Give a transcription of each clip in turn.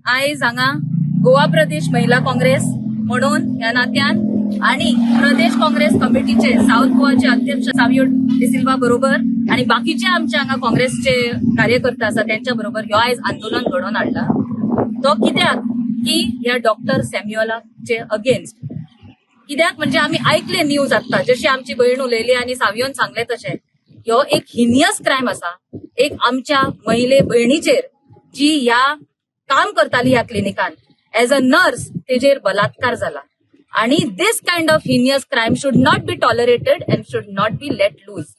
आयज हांगा गोवा प्रदेश महिला काँग्रेस म्हणून ह्या नात्यान आणि प्रदेश काँग्रेस कमिटीचे साऊथ गोवाचे अध्यक्ष सावियो डिसिल्वा बरोबर आणि बाकीचे आमचे हांगा काँग्रेसचे कार्यकर्ते आसा, त्यांच्या बरोबर ह्यो आयज आंदोलन घडोवन हाडला. तो कित्याक की ह्या डॉक्टर सॅम्युअलाचे अगेन्स्ट. कित्याक म्हणजे आमी आयकले न्यूज आत्तां, जशी आमची भयण उलयली आनी सावियोन सांगलें तशें, ह्यो एक हिनियस क्रायम आसा एक आमच्या महिले भयणीचेर, जी ह्या काम करताली ह्या क्लिनिकान एज अ नर्स, तेजेर बलात्कार जाला. आणि this kind of heinous crime should not be tolerated and should not be let loose.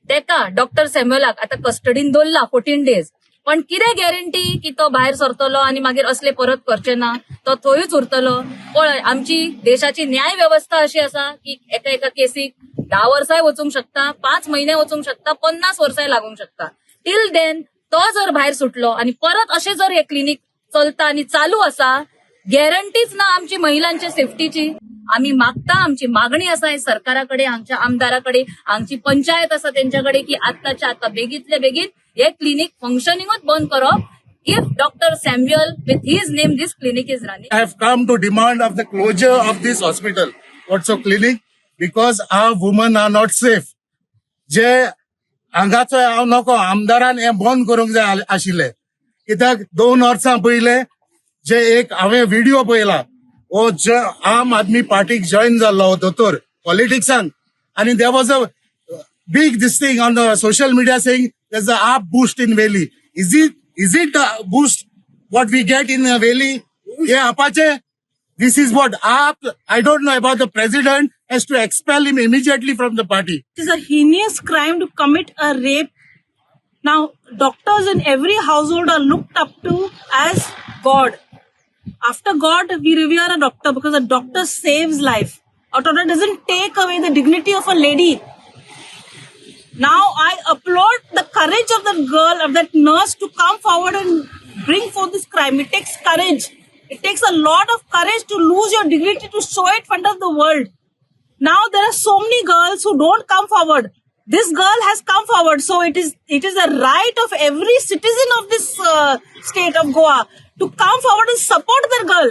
तेका डॉक्टर सॅम्युअलाक आतां कस्टडीन दवरला 14 डेज, पण कितें गॅरंटी की तो भायर सरतलो आनी मागीर असले परत करचे ना, तो थंयूच उरतलो? पळय, आमची देशाची न्याय वेवस्था अशी आसा की एका एका केसीक 10 वर्सांय वचूंक शकता, 5 म्हयने वचूंक शकता, 50 वर्सांय लागूंक शकता. टील then तो जर भायर सुटलो आनी परत अशें जर हे क्लिनीक चलता आनी चालू आसा, गॅरंटीच ना आमची महिलांच्या सेफ्टीची. आमी मागता, आमची मागणी आसा हे सरकारा कडेन, हांगच्या आमदारा कडेन, हांगची पंचायत आसा तेंच्या कडेन की आत्ताच्या आत्ता बेगीतले बेगीन हे क्लिनीक फंक्शनिंगूच बंद करप, if Doctor Samuel, with his name this clinic is running. I have come to demand of the closure of this hospital, what's a clinic, because our women are not safe. जे हांगाचो हांव नको, आमदारान हें बंद करूंक जाय आशिल्लें, कित्याक 2 वर्सां पयले जे एक हांवें व्हिडिओ पळयला, हो जे आम आदमी पार्टीक जॉईन जाल्लो हो दोतोर पॉलिटिक्सान, आनी there was a big this thing on the social media saying there's a AAP boost in Veli. Is it a boost what we get in Veli? हे आपाचे, this is what AAP, I don't know about, the president has to expel him immediately from the party. It is a heinous crime to commit a rape. Now, doctors in every household are looked up to as God. After God, we revere a doctor because a doctor saves life. A doctor doesn't take away the dignity of a lady. Now, I applaud the courage of that girl, of that nurse, to come forward and bring forth this crime. It takes courage. It takes a lot of courage to lose your dignity, to show it in front of the world. Now there are so many girls who don't come forward. This girl has come forward, so it is the right of every citizen of this state of Goa to come forward and support their girl.